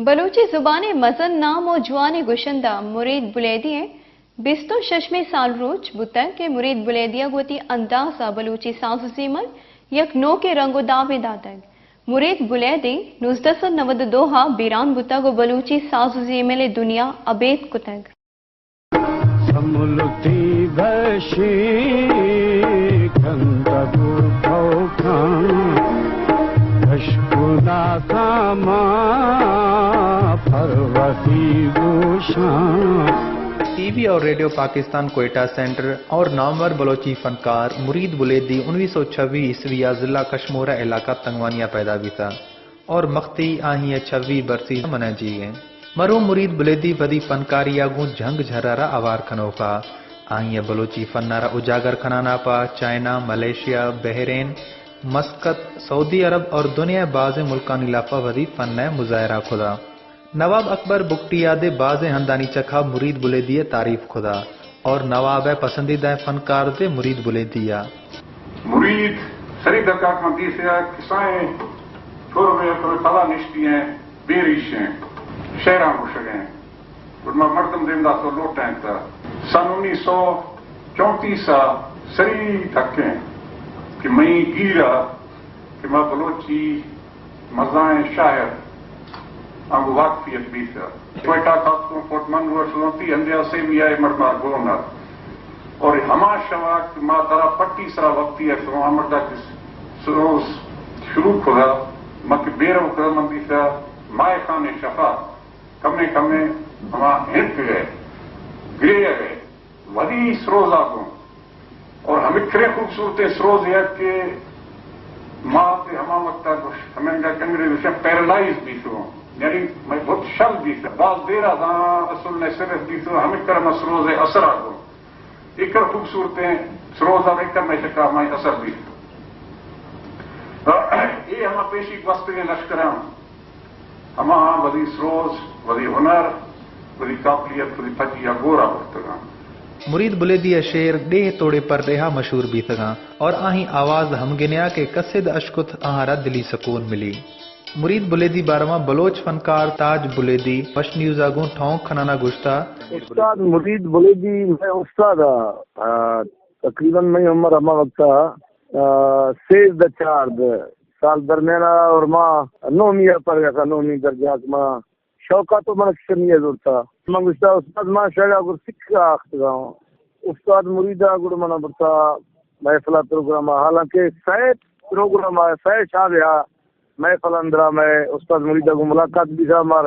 بلوچی زبان ءِ مزن نام ءُ جوانیں گشندہ مرید بلیدی ءِ بیست ءُ ششمی سالروچ بوتگ کہ مرید بلیدی ءَ گوں وتی انداز ءَ بلوچی ساز ءُ زیمل یک نوکیں رنگ ءُ دابے داتگ۔ مرید بلیدی نوزدہ سد نود ءُ دو ءَ بیران بوتگ ءُ بلوچی ساز ءُ زیمل ءِ دنیا ابید کتگ۔ سملتی بشی کندگ و توکان، اشکنا کاما پروتی گوشان۔ ٹی وی اور ریڈیو پاکستان کوئٹہ سینٹر اور نامور بلوچی فنکار مرید بلیدی انیس سو چھبی عیسوی ءَ ضلع کشمورہ علاقہ تنگوانی ءَ پیدا بیتا۔ اور مختی آہی ءِ چھوی برسی منائجیگ انت۔ مرحوم مرید بلیدی وتی فنکاری ءَ گوں جھنگ جھر ءَ را ہوار کنوک ءَ آہی ءِ بلوچی فن ءَ را اجاگر کنان ءَ پہ چائنا، ملائیشیا، بحرین، مسقط، سعودی عرب اور دنیا ءِ بازیں ملکانی لاپ ءَ وتی فن ءِ مظاہرہ کتا۔ نواب اکبر بگٹی ءَ دے بازیں ہندانی چکا مرید بلیدی ءِ تعریف کتا اور نواب ءِ پسندیدہ فنکار دے مرید بلیدی ءَ۔ مرید سری دکا کن دیسے ءَ کسائیں چھور میں اپنے پدا نشتی ہیں، بے ریش ہیں، شعراں گوشگ ہیں۔ گڑا ما مردم دیمداشت ءُ لوٹائینت۔ سن انیس سو چونتیس ءَ سری دکیں کہ مئی گیر ءَ کہ ما بلوچی مزائیں شاعر آنگو واقفیت بیت۔ کوئٹہ کاتکوں فورٹ منرو ءَ شزوں تی ہندے ءَ سیمی ءَ اے مردم ءَ گون ات۔ اور ہما شوا کہ ما درا پٹی سرا وقتی ءَ شزوں آ مردا کہ سروز شروع کھدا، ما کہ بیرو کھدا من دیسا مائے خان شفا کمے کمے ہما ہنک گئے، گرے گئے، ودی سروزا گوں۔ اور ہمکرے خوبصورتیں سروز یک کہ ما تے ہما وقتا گوش، ہمیں انگریز گوشن پیرالائز بیتوں، یعنی میں بہت شل بیتوں، باز دیر آ داں رسول نے صرف بیتوں، ہمکر ہما سروز اثر آ گوں۔ ایکر خوبصورتیں سروز آ ایکر میں شکا ہمائی اثر بیتوں۔ اے ہما پیشی گوستگیں لشکراں ہماہاں وتی سروز، وتی ہنر، وتی قابلیت، وتی پجی ءَ گور ءَ برتگاں۔ مرید بلیدی ءِ شعر ڈیہہ توڑے پرڈیہا مشہور بیتگاں اور آہی آواز ہمگنیا کہ کسے دہ اشکت آہاں را دلی سکون ملی۔ مرید بلیدی بارواں بلوچ فنکار تاج بلیدی وش نیوز ءَ گوں ٹھونک کنانا گوشتا۔ استاد مرید بلیدی مئے استاد ءَ، آ، تقریباً مئے عمر ہما وقت ءَ، آ، سیزدہ چاردہ سال درمیان ءَ اور ما نومی ءَ پر گیا تھا، نومی درجہ کہ ما شوق ءَ تو من کسنی ءَ زرتا۔ من گوشتا، استاد، ما شاگا گر سکھ آختگا ہوں۔ استاد مرید ءَ گڑ من برتا محفل ءَ پروگرام ءَ، حالانکہ سئے پروگرام ءَ، سئے شادے ءَ محفل اندرا مئے استاد مرید ءَ گوں ملاقات بیتا، مار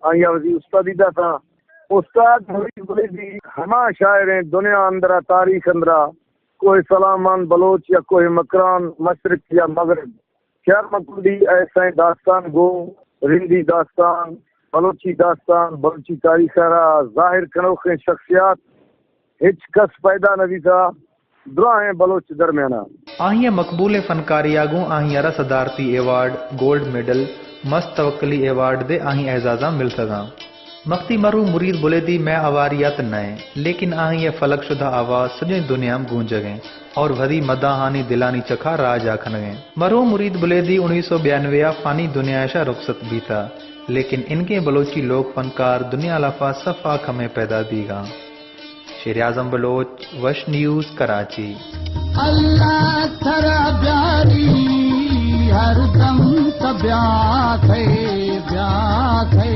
آئی ءَ وتی استادی داتا۔ استاد مرید بلیدی ہما شاعریں دنیا اندرا، تاریخ اندرا کوہ سلامان بلوچ یا کوہ مکران، مشرق یا مغرب، چارمہ کنڈی ءِ سئیں داستان گوں رندی داستان، بلوچی داستان، بلوچی تاریخ ءَ را ظاہر کنوکیں شخصیات ہچ کس پیدا نہ بیتا دراہیں بلوچ درمیان ءَ۔ آہی ءِ مقبولیں فنکاری ءَ گوں آہی ءَ را صدارتی ایوارڈ، گولڈ میڈل، مست توکلی ایوارڈ دے آہی اعزازاں ملتگاں۔ مختی مرحوم مرید بلیدی مئے ہواری ات نہ انت، لیکن آہی ءِ فلک شدہ آواز سجہیں دنیا ءَ گونجگ انت اور وتی مداحانی دلانی چکا راج ءَ کنگ انت۔ مرحوم مرید بلیدی انیس سو بیانوے ءَ فانی دنیا ءَ شہ رخصت بیتا، لیکن انگیں بلوچی لوک فنکار دنیا ءَ لافا صفا کمیں پیدا بیگاں۔ شیر اعظم بلوچ، وش نیوز، کراچی۔ اللہ ترا بیاری ہر دم، تو بیا تھے، بیا تھے۔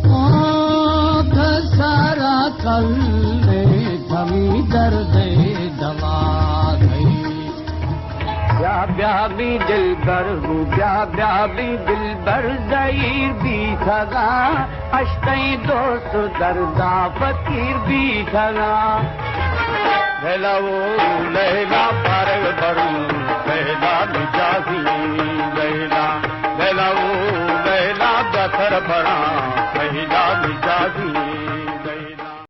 او سارا کل نے تھمی درد دوا تھے۔ بیا بیا بی دلبر گو، بیا بیا بی دلبر، زہیر بیتگاں، اشتئیں دوست دردا فقیر بیتگاں۔ لیلا او لیلا پارگ برو،